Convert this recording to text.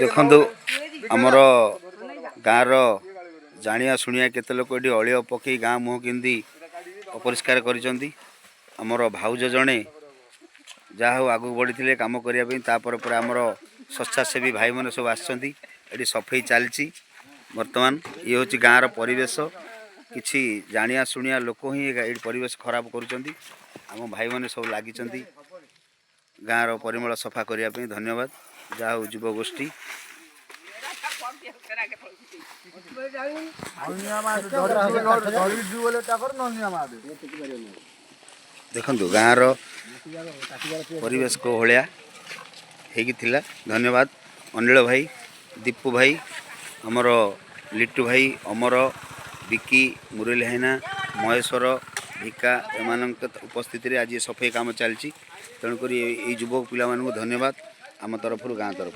ଦେଖନ୍ତୁ, ଆମର ଗାଁର ଜାଣିବା ଶୁଣିବା କେତେ ଲୋକ ଏଠି ଅଳିଆ ପକେଇ ଗାଁ ମୁହଁ କେମିତି ଅପରିଷ୍କାର କରିଛନ୍ତି। ଆମର ଭାଉଜ ଜଣେ ଯାହା ହଉ ଆଗକୁ ବଢ଼ିଥିଲେ କାମ କରିବା ପାଇଁ। ତାପରେ ପରେ ଆମର ସ୍ୱେଚ୍ଛାସେବୀ ଭାଇମାନେ ସବୁ ଆସିଛନ୍ତି। ଏଠି ସଫେଇ ଚାଲିଛି ବର୍ତ୍ତମାନ। ଇଏ ହେଉଛି ଗାଁର ପରିବେଶ। କିଛି ଜାଣିବା ଶୁଣିବା ଲୋକ ହିଁ ଏଇଠି ପରିବେଶ ଖରାପ କରୁଛନ୍ତି। ଆମ ଭାଇମାନେ ସବୁ ଲାଗିଛନ୍ତି ଗାଁର ପରିମଳ ସଫା କରିବା ପାଇଁ। ଧନ୍ୟବାଦ। ଯାହା ହଉ ଯୁବଗୋଷ୍ଠୀ। ଦେଖନ୍ତୁ, ଗାଁର ପରିବେଶ କେଉଁ ଭଳିଆ ହେଇକି ଥିଲା। ଧନ୍ୟବାଦ ଅନିଳ ଭାଇ, ଦୀପୁ ଭାଇ, ଆମର ଲିଟୁ ଭାଇ, ଅମର, ବିକି, ମୁରଲି ଭାଇନା, ମହେଶ୍ୱର, ଭିକା, ଏମାନଙ୍କ ଉପସ୍ଥିତିରେ ଆଜି ସଫେଇ କାମ ଚାଲିଛି। ତେଣୁକରି ଏଇ ଯୁବକ ପିଲାମାନଙ୍କୁ ଧନ୍ୟବାଦ ଆମ ତରଫରୁ, ଗାଁ ତରଫରୁ।